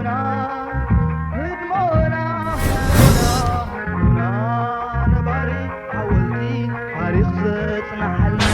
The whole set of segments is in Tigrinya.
ህድሞና፣ ህድሞና፣ ህድሞና ነባሪ ሓወልቲ ታሪኽ ዘጽንሓልና።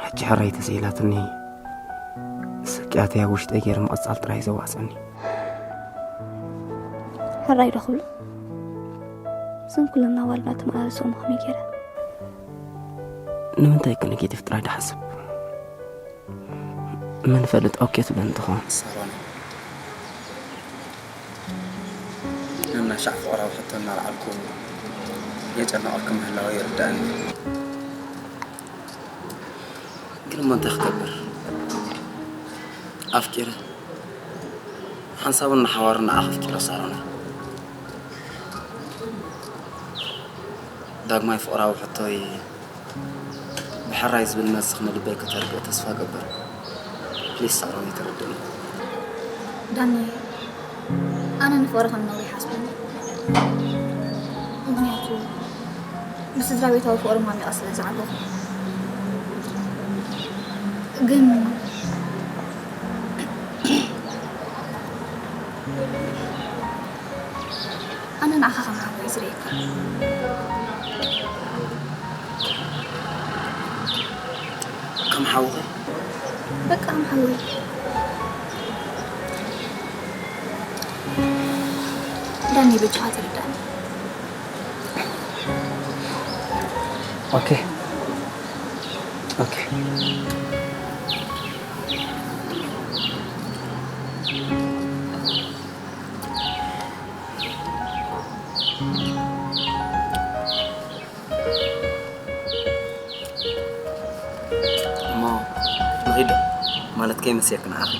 ሕጂ ሕራይ ተዘይላትኒ፣ ስቅያተይ ኣብ ውሽጠይ ገይረ ምቕጻል ጥራይ ዘዋጽኣኒ። ሕራይ ዶ ክብሉ? እዞም ኩሎም ናዋልና ተመላለሶም ከመይ ገይረ? ንምንታይ ከ ኔጌቲቭ ጥራይ ድሓስብ? መን ፈልጥ ኦኬ ትብለኒ ትኾን? ሳሮን፣ ነናሻዕ ፍቕራዊ ሕቶ እናልዓልኩ የጨንቐኪ ምህላወ ይርድኣኒ። ግን እሞ እንታይ ክገብር? ኣፍቂረ፣ ሓንሳብን ንሓዋሩን ንዓኺ ኣፍቂረ ሳሮን። ዳግማይ ፍቕራዊ ሕቶይ ብሕራይ ዝብል መልስኺ ንልበይ ከተርድኦ ተስፋ እገብር። ፕሊስ ሳሮን፣ ተረድእኒ። ዳኒ፣ ኣነ ንፍቕሪ ከም ነውሪ ይሓስበኒ። ምኽንያቱ ብስድራ ቤታዊ ፍቕሪ ማሚቐ ስለ ዝዓበኹ። ግን ኣነ ንዓኻ ከም ሓወይ ዝርእየካ። ከም ሓውኺ? በቃ ከም ሓወይ። ዳኒ፣ በጃኻ ተረዳእኒ። ኦኬ። ኦኬ። እሞ ንኺድ ማለት ከይመስየክ ንዓኺ።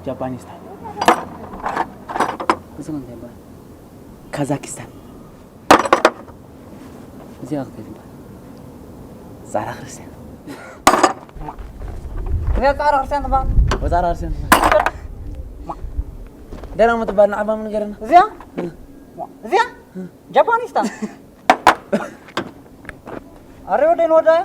ጃፓኒስታን። እዚ እንታይ ይባሃል? ካዛኪስታን። እዚኣ እንታይ ትባሃል? ጻዕዳ ክርስቲያን። እዚኣ ጻዕዳ ክርስቲያን ትባሃል። ወጻዕዳ ክርስቲያን ትባሃል። ደና ምትባል ንዓባ ምን ገርና? እዚኣ? እዚኣ? ጃፓኒስታን። ኣረ ወደን ወዳያ።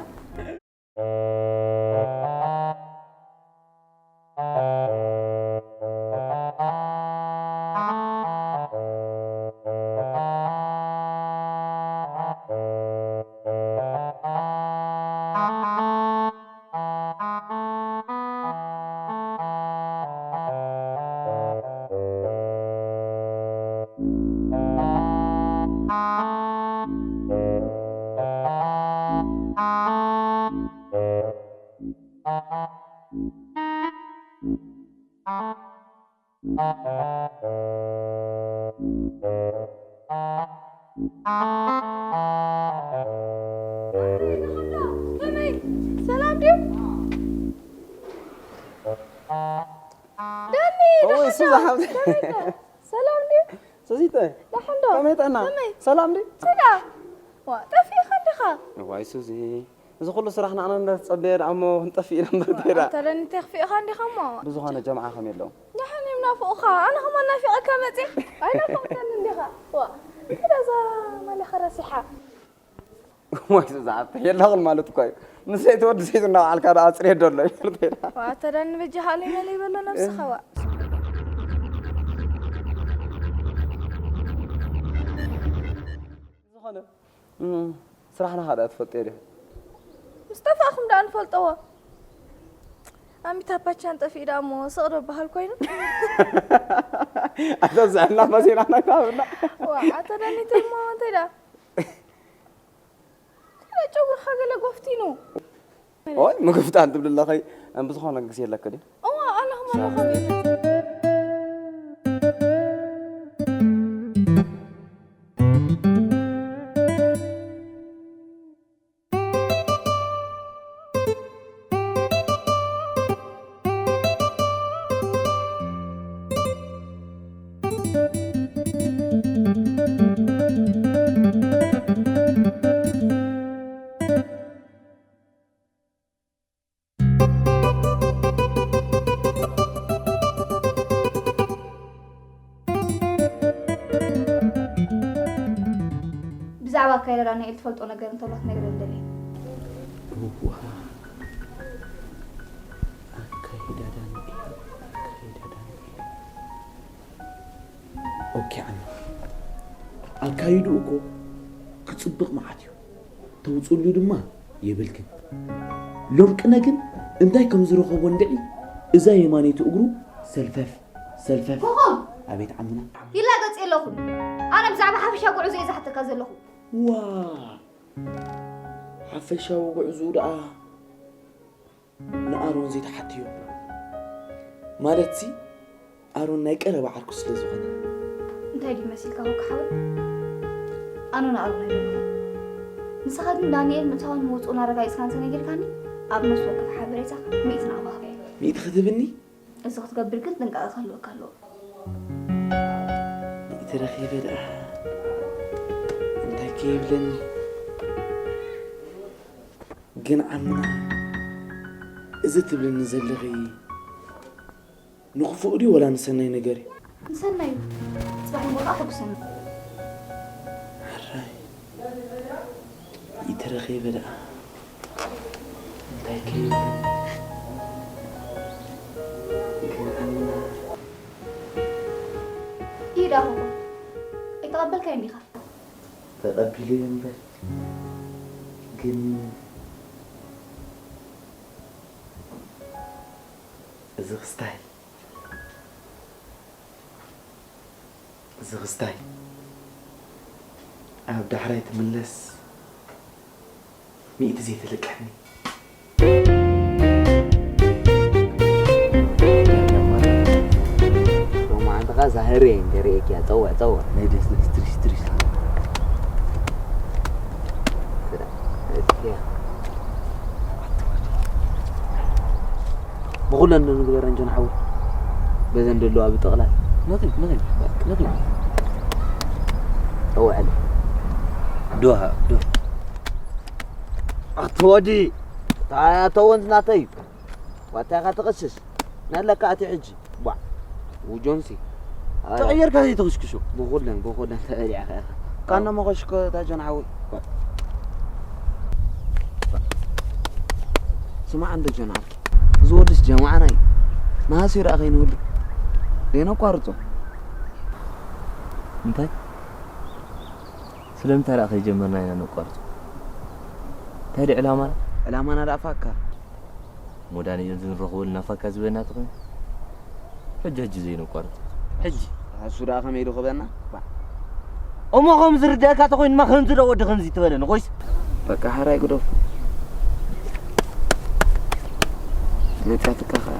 ከመይ? ሰላም ድዩ? ዳኒ፣ ኦይ፣ ደሓን ዶ? ሱዛ ሓብቲ። ከመይ ዶ? ሰላም ድዩ? ሱዚተ፣ ደሓን ዶ? ከመይ ጥዕና? ከመይ? ሰላም ድዩ? ሰላም። ዋ፣ ጠፊእኻ እንዲኻ? እዋይ፣ ሱዚ፣ እዚ ኩሉ ስራሕ ንዓና እንዳተጸበየ ደኣ እሞ ክንጠፍእ ኢና እምበር፣ እንታይ ደኣ? ኣታ ደኒ፣ ተኽፊእኻ እንዲኻ እሞ። ብዝኾነ ጀምዓ ከመይ ኣለዉ? ደሓን እዮም ናፍቑኻ። ኣነ ከማን ናፊቐካ መጺእ። ኣይናፈቕካን እንዲኻ። ዋ፣ እንታይ ደኣ እዛ ማለኸ ረሲሓ? እዋይ፣ ሱዚ ሓብተይ፣ የለኽን ማለት እኳ እዩ። ምስ ሰይቲ ወዲ ሰይቲ እናበዓልካ ደኣ ኣጽርየ ደሎ እዩ። ዋ፣ ኣታ ደኒ፣ በጃኻ ኣለይ መለይ በሎ ነብስኻ፣ ዋ። ዝኾነ፣ እም፣ ስራሕና ኻኣ ትፈልጥዮ ዲኺ? ምስ ጠፋእኹም ደኣ ንፈልጦዎ። ኣሚታብ ባቻን ጠፊኡ ደኣ እሞ ስቕ ዶ በሃል ኮይኑ? ኣታ ዘዕና መሲናና ካብ እና። ዋ፣ ኣታ ደኒተ እሞ እንታይ ደኣ? እንታይ ደኣ ጨጉርኻ ገለ ጎፍቲኑ? ኦይ፣ ምግፍጣን ትብል ኣለኺ። እም፣ ብዝኾነ ግዜ ኣለኪ ድዩ? እዋ፣ ኣለኹም፣ ኣለኹም። ብዛዕባ ኣካይዳ ዳንኤል ትፈልጦ ነገር እንተሎ ክትነግረኒ ደልየ። እዋ፣ ኣካይዳ ዳንኤል፣ ኣካይዳ ዳንኤል። ኦኬ፣ ዓሚ። ኣካይድኡ እኮ ክጽብቕ መዓት እዩ። ተውጽሉ ድማ የብልክን። ሎምቅነ ግን እንታይ ከም ዝረኸቦ እንድዒ፣ እዛ የማነይቲ እግሩ ሰልፈፍ፣ ሰልፈፍ። ኮኾብ! ኣቤት ዓምና። ይላገጽ የለኹን። ኣነ ብዛዕባ ሓፈሻ ጉዕዞ እየ ዝሓተካ ዘለኹ። ዋ! ሓፈሻዊ ጉዕዞ ደኣ ንኣሮን ዘይተሓትዮ። ማለትሲ፣ ኣሮን ናይ ቀረባ ዓርኩ ስለ ዝኾነ። እንታይ ድዩ መሲልካ ኮካ ሓወይ? ኣነ ንኣሮን ኣይደለኹን። ንስኻ ግን ዳንኤል ምእታውን ምውጽኡን ኣረጋጊጽካ እንተ ነጊርካኒ፣ ኣብ ነፍሲ ወከፍ ሓበሬታ ሚእቲ ናቕፋ ክህበካ እየ። ሚእቲ ክትህብኒ? እዚ ክትገብር ግን ጥንቃቐ ክህልወካ ኣለዎ። ሚእቲ ረኺበ ደኣ እንታይ ከይብለኒ? ግን ዓምና፣ እዚ ትብልኒ ዘለኺ ንኽፉእ ድዩ ወላ ንሰናይ ነገር እዩ? ንሰናይ እዩ። ጽባሕ ንጎ ከኣ ሕጉሰና። ሕራይ፣ ይተረኺበ ደኣ እንታይ ከይብል? ግን ዓምና። ይዳ ሆሆ። ኣይተቐበልካዮን ዲኻ? ተቐቢለዮ እምበር፣ ግን እዚ ክስታይ፣ እዚ ክስታይ፣ ኣብ ዳሕራይ ትምለስ፣ ሚእቲ ዘይተለቅሕኒ። ሎማዓንቲ ኸኣ ዛህር እየ ገርኤኪ እያ። ጸውዕ፣ ጸውዕ። ናይ ደስ ደስ ትሪስ፣ ትሪስ። ብኹለን ንግበር እንጆን ሓዊ። በዘን ደለዋ ብጥቕላል። Nothing, nothing, nothing. ጠውዐለ። ዶ ሃ፣ ዶ። ኣቲ ወዲ፣ እታ፣ እታ ወንዝ ናተይ እዩ። ዋታ ኢኻ ትቕስስ? ናለካ ኣቲ ሕጂ። ቧዕ። ውጆንሲ። ኣረ። ተቐየርካ ዘይትኽሽክሾ። ብኹለን፣ ብኹለን ተበሊዕካ ኢኻ። ካና መኸሽኮ እታ ጆን ሓወይ። ስማዕ እንዶ ጆን ዓርኪ። እዚ ወድስ ጀማዓና እዩ። መሃስዩ ደኣ ከይንህሉ። ደይነቋርጾ። እንታይ? ስለምንታይ ደኣ ከይጀመርና ኢና ነቋርጾ? እንታይ ድዩ ዕላማና? ዕላማና ደኣ ፋካ። እሞ ዳንኤል ዝንረኽበሉ ናብ ፋካ ዝበና ተኾይኑ? ሕጂ፣ ሕጂ ዘይነቋርጽ። ሕጂ? እሱ ደኣ ከመይ ኢሉ ክበና? ባ። እሞ ከም ዝርዳእካ ተኾይኑማ ከምዚ ዶ ወዲ ከምዚ ትበለኒ? ቆይስ? በቃ፣ ሓራይ ግደፉ። መጻትካ ኸኣ።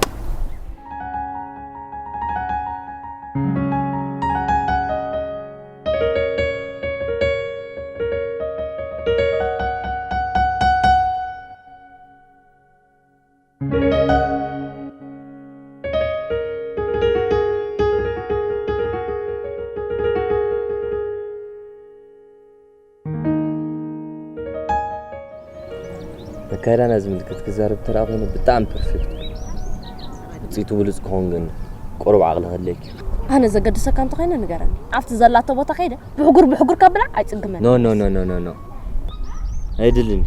መካይዳና ዝምልከት ክዛረብ እንተ ደኣ ኮይኑ ብጣዕሚ ፐርፌክት እዩ። ውፅኢቱ ብሉፅ ክኸውን ግን ቁሩብ ዓቕሊ ከድልየኪ እዩ። ኣነ ዘገድሰካ እንተኾይነ ንገረኒ። ኣብቲ ዘላቶ ቦታ ከይደ ብሕጉር ብሕጉር ከብላ ኣይጽግመን። ኖ፣ ኖ፣ ኖ፣ ኖ፣ ኖ፣ ኖ። ኣይድልን።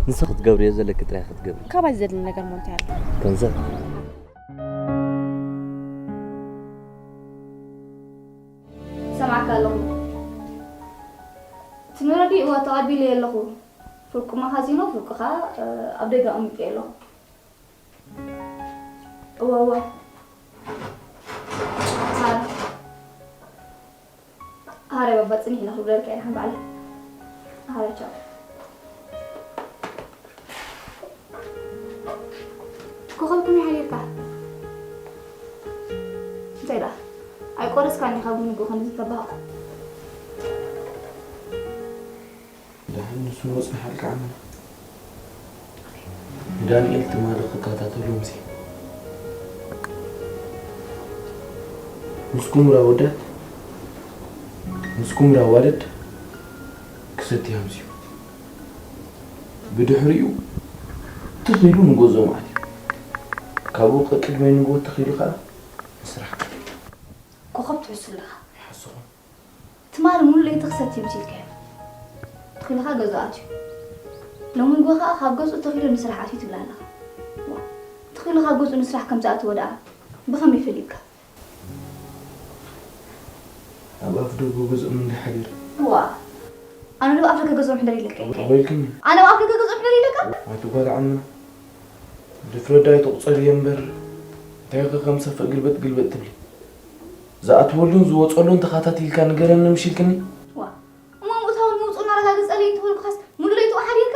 ንስኺ ክትገብርዮ ዘለኪ ጥራይ ክትገብሪ። ካባይ ዘድሊ ነገር ሞ እንታይ ኣሎ? ገንዘብ። ሰማዕካ ኣለኹ። እቲ መረዲ እወ ተቐቢለዮ ኣለኹ። ፍርቁ መኻዚኖ ፍርቁኻ፣ እ፣ ኣብ ደገ ኣቐሚጠዮ ኣለኹ። እወ፣ እወ። ሃረ። ሃረ ባባ፣ ጽኒሕ ኢለ ክብለልካ እየ፣ ንሓን በዓል። ሃረ፣ ቻው። ኮኸብ ከመይ ሓዲርካ? እንታይ ደኣ? ኣይቆረስካን ኢኻ ብንግኡ ክንድዚ ተባህቑ። ደሓን ንሱ ወጽንሓልካ ዓመና። ንዳንኤል ትማሊ ክከታተሎ ምሲ። ምስ ኩምራ ወዳት፣ ምስ ኩምራ ዋልድ ክሰትያ ምሲዩ። ብድሕሪኡ ትኽ ኢሉ ንገዝኦም ኣትዩ። ካብኡ ቀቅድመይ ንግሆ ትኽ ኢሉ ኸኣ ንስራሕ። ኮኸብ ትሕሱ ኣለኻ። ይሓስኹም። ትማሊ ሙሉ ለይቲ ክሰቲ እዩ መሲልካዮ። ትኺሉ ኸኣ ገዝኡ ኣትዩ። ሎሚ ንግሆ ኸኣ ካብ ገዝኡ ትኺሉ ንስራሕ ኣትዩ ትብል ኣለኻ። ዋ፣ ትኺሉ ካብ ገዝኡ ንስራሕ ከም ዝኣተወ ደኣ ብኸመይ ፈሊጥካ? ኣብ ኣፍ ደገ ገዝኦም እንድዩ ሓዲሩ። ዋ፣ ኣነ ዶ ኣብ ደገ ገዝኦም ሕደር ኢለካ እየ? ወይልክኒ። ኣነ ኣብ ኣፍ ደገ ገዝኦም ሕደር ኢለካ? ኣቲ ጓል ዓምና፣ ድፍረት ዶ ኣይትቑጸሪ እየ እምበር፣ እንታይ ኢኺ ከም ሰፍእ ግልበጥ ግልበጥ ትብሊ? ዝኣትወሉን ዝወጸሉን ተኸታቲልካ ንገረኒ ምሽ ኢልክኒ? ዋ፣ እሞ ምእታውን ምውጽኡን ኣረጋግጸለይ እንተበልኩኻስ፣ ሙሉእ ለይትኡ ሓዲርካ?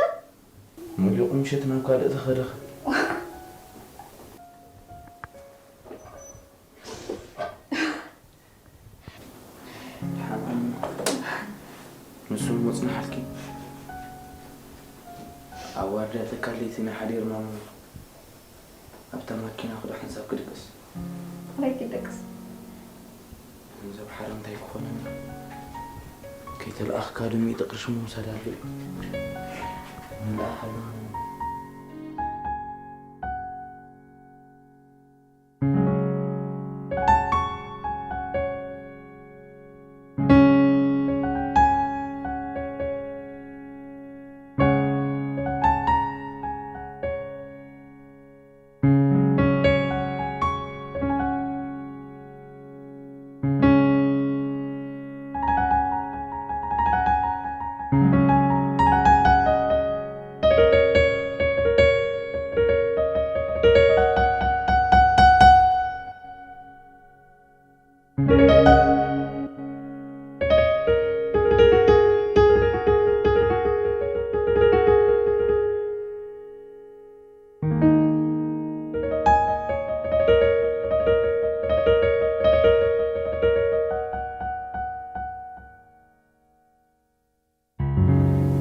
ሙሉእ ምሸት ናብ ካልእ ተኸደኸ። ደሓን፣ ንሱ ምጽንሓልኪ። ኣብ ዋርድያ ትካል ለይቲ ኢና ሓዲርና እሞ፣ ኣብታ ማኪና ክዶ ሓንሳብ ክድቅስ። ኣበይ ክደቅስ? ገንዘብ ሓረ እንታይ ክኾነኒ? ከይተለኣኽካ ዶ ሚእቲ ቅርሺ ምውሳድ ኣሎ እዩ። ንለኣኽ ኣለና።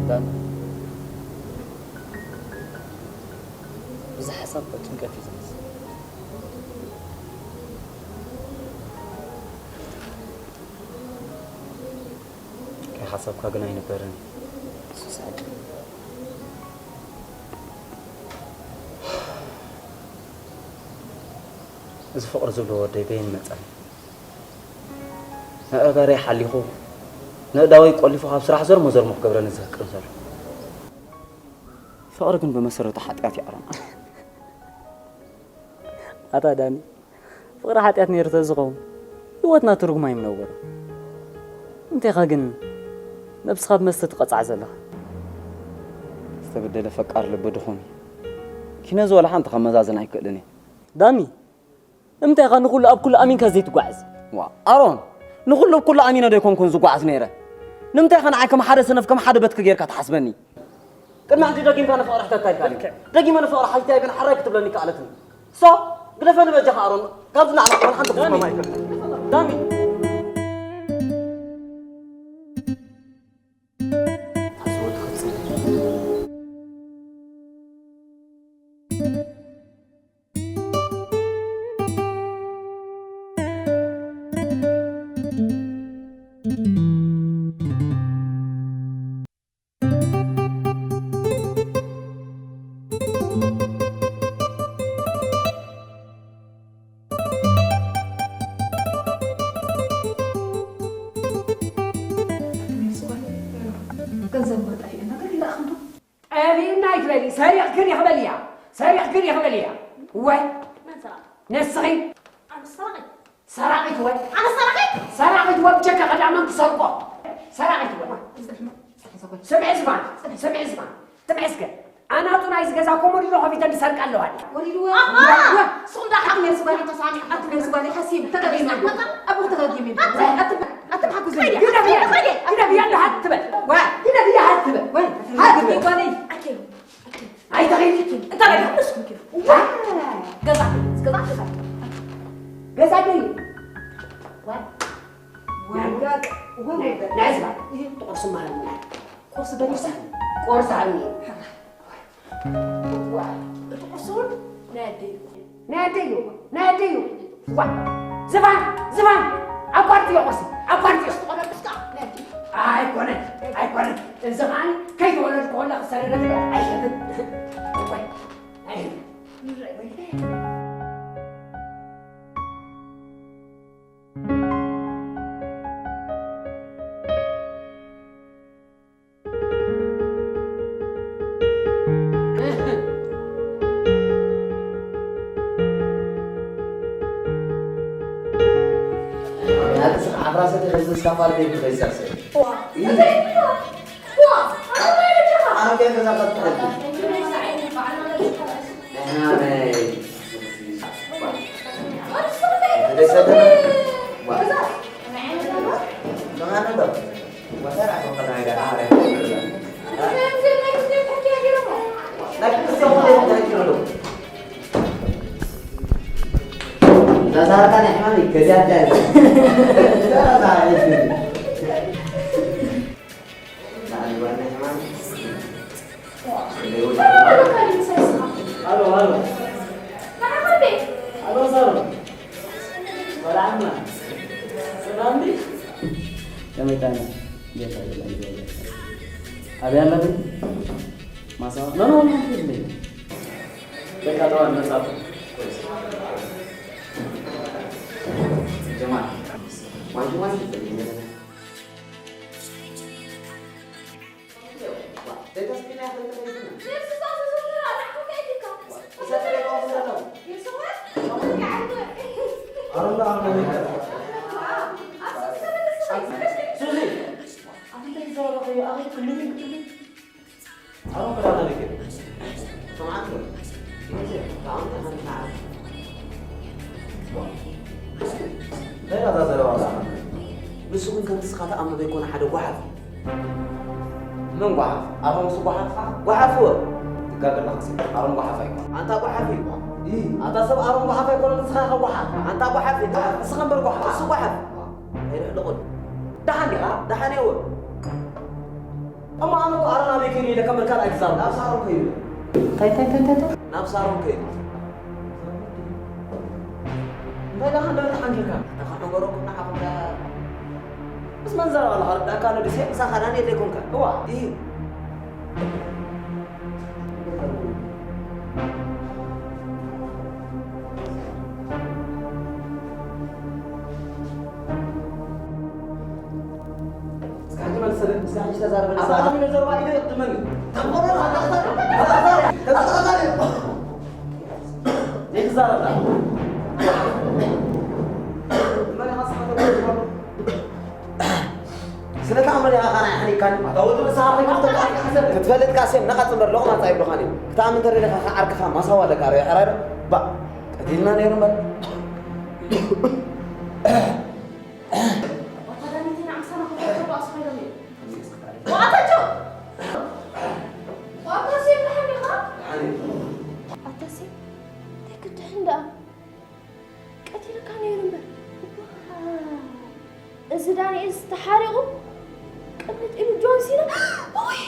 ዳን፣ እዚ ሓሳብ ጭንቀት እዩ ዝመስል። ሓሳብካ ግን ኣይነበረን። ሱሳድ። እዚ ፍቕሪ ዝብሎ ወደይ በየን መጻኒ? ነዕጋረይ ሓሊኹ፣ ነእዳወይ ቆሊፉ ካብ ስራሕ ዘርሞ ዘርሞ ክገብረኒ ዝህቅን ዘሎ። ፍቕሪ ግን ብመሰረቱ ሓጢኣት እዩ ኣሮን። ኣታ ዳኒ፣ ፍቕሪ ሓጢኣት ነይሩ ተዝኸውን፣ ህይወትና ትርጉም ኣይምነበሮ። እንቴኻ ግን ነብስኻ ብመስተ ትቐጻዕ ዘለኻ? ዝተበደለ ፈቃር ልቢ ድኹም እዩ። ኪነ ዝበሎ ሓንቲ ከመዛዝን ኣይክእልን እየ። ዳኒ፣ ንምንታይ ኢኻ ንኹሉ ኣብ ኩሉ ኣሚንካ ዘይትጓዓዝ? ዋ፣ ኣሮን፣ ንኹሉ ኣብ ኩሉ ኣሚነ ዶ ኣይኮንኩን ዝጓዓዝ ነይረ? ንምንታይ ኢኻ ንዓይ ከም ሓደ ሰነፍ፣ ከም ሓደ በትኪ ጌርካ ትሓስበኒ? ቅድሚ ሕጂ ደጊምካ ንፍቕሪ ሕተታ ኢልካኒ። ደጊመ ንፍቕሪ ሓቲተያ ግን ሕራይ ክትብለኒ ከኣለትኒ። ሶ፣ ግደፈኒ በጃኻ ኣሮን፣ ካብዚ ንላዕሊ ክኾን ሓንቲ ክስማማ ኣይክእልን። ዳኒ። ገንዘብ እኮ ጠፊእና፣ ግን ይልኣኽ እንዶ። ጠፊእና ኣይትበሊ፣ ሰሪቕክን ኢኺ በልያ፣ ሰሪቕክን ኢኺ በልያ። ወይ መን ሰራቒ? ንስኺ። ኣነ ሰራቒ? ሰራቒት ወይ? ኣነ ሰራቒት? ሰራቒት ወይ ብቸካ ቀዳመን ክሰርቆ። ሰራቒት ወይ? ስምዒ ዝባን፣ ስምዒ ዝባን፣ ስምዒ እስከ። ኣናቱ ናይዚ ገዛ ኮሞዲኖ ከፊተን ዝሰርቃ ኣለዋ ድያ? ወሪድዎ። ኣሃ! ንስኹም ደኣ ሓቂ መልሲ ጓለይ ተሳሚዕኩም። ኣቲ መልሲ ጓለይ ሓሲብ፣ ተጋጊመ። ኣቦ ተጋጊመ። ኣቲ፣ ኣቲ፣ ኣቲ ሓጉስ ግደፍያ፣ ግደፍያ እንዳ ሃት ትበል። ዋ፣ ግደፍያ ሃት ትበል። ወይ፣ ሃት ትበል። ጓለይ። ኣኬ። ኣይተኸይድኪ። እንታይ ገዛ? ገዛ፣ ገዛ፣ ገዛ። ገዛ ደይ። ዋ። ዋጋ፣ ዋጋ። ናይ፣ ናይ ዝባ። ይሄ ቁርሲ ማለት ነው። ቁርሲ በል። ቁርሲ፣ ቁርሲ ሃኒ። ዋ፣ እቲ ቁርሲ እውን ናይ ኣደይ እዩ። ናይ ኣደይ እዩ፣ ናይ ኣደይ እዩ። ዋ፣ ዝባን፣ ዝባን። ኣቋርጥዮ ቁርሲ፣ ኣቋርጥዮ። ቁርሲ ተቆረጥካ ናይ ኣደይ። ኣይኮነን፣ ኣይኮነን። እዚ ኸዓ ከይተወለድኩ ከላ ክሰረደት ኣይሸጥን። ወይ፣ ኣይሸጥን። ዓፍራ ሰተ ከዚ ስካፋል ቤት ከይሳሰ። ዋ፣ ዋ፣ ኣረ ገዛ ቀጥታ። ኣሎ፣ ኣሎ። ኣሎ፣ ሳሮን። ቆልዓና። ሰላም ድዩ? ከመይ ታኒ? ጌታ ይባርክ። ኣበይ ኣለኹ? ማሳዋ? ኖ፣ ኖ፣ ኖ፣ ኖ፣ ኖ። በቃ፣ ጠዋት መጻፍ። ጀማል። ዋንጂ፣ ዋንጂ። እንታይ ናታ ዘረባ እዛ? ንሱ ግን ከም ንስኻ ተኣምኖ ዘይኮነ ሓደ ጓሓፍ እዩ። መን ጓሓፍ? ኣሮን ንሱ ጓሓፍ? ጓሓፍ እወ። ትጋገ ኣለኻ ሲ፣ ኣሮን ጓሓፍ ኣይኮነን። ኣንታ ጓሓፍ እዩ። ይ፣ ኣንታ ሰብ ኣሮን ጓሓፍ ኣይኮነን፣ ንስኻ ኢኻ ጓሓፍ። ኣንታ ጓሓፍ እዩ። ንስኻ እምበር ጓሓፍ። ንሱ ጓሓፍ። ኣይንሕለቑን። ደሓን ዲኻ? ደሓን እየ እወ። እሞ ኣነ እኮ ኣሮን ኣበይ ከይዱ ኢለ ከም ካልኣይ ክዛረብ። ናብ ሳሮን ከይዱ። እንታይ፣ እንታይ፣ እንታይ፣ እንታይ? ናብ ሳሮን ከይዱ። እንታይ ደኣ ክንደር ተሓንጊርካ? ንኸሕንገረኩም ንዓኹም ደኣ። ምስ መን ዘረባ ኣለኻ? ርዳእካ ኣሎ ድሴ? ምሳኻ ዳንኤል ዘይኮንካ? እዋ፣ ይሂ። እስከ ሕጂ መልሰለይ፣ እስከ ሕጂ ተዛረበለይ። ኣታ ኣሚነ ዘረባ ኢለ ይቕድመኒ። ተቆረጽ፣ ኣታ ተዛረብ። ኣታ ተዛረብ። ተዛረብ። ዘይትዛረብ ደኣ። መን ኢኻ ንስኻ ተዛረብ? ስለ ተኣምር ኢኻ ኻና ይሓኒካኒ። ኣታ ወዲ ንስኻ ከይከፍተካ ኣይትሓሰብ። ክትፈልጥ ካሴም ነቓጽ እምበር ሎቕማጽ ኣይብሉኻን እዮም። ክትኣምን እንተደሊኻ ኸዓ ዓርክኻ ማሳዋ ኣለካ ርኣ፣ ዕራይ ዶ? ባ፣ ቀቲልና ነይሩ እምበር። ዋታ ዳኒትና ምሳና ክፈተው ኣስፋይዶም እዩ። ዋታ ጆ! ዋታ ሴፍ ደሓን ዲኻ? ኣታ ሴፍ፣ እንታይ ክትድሕን ደኣ? ቀቲልካ ነይሩ እምበር። ዋው! እዚ ዳንኤል ዝተሓሪቑ ቅምጥ ኢሉ ጆን ሲና። ውይ!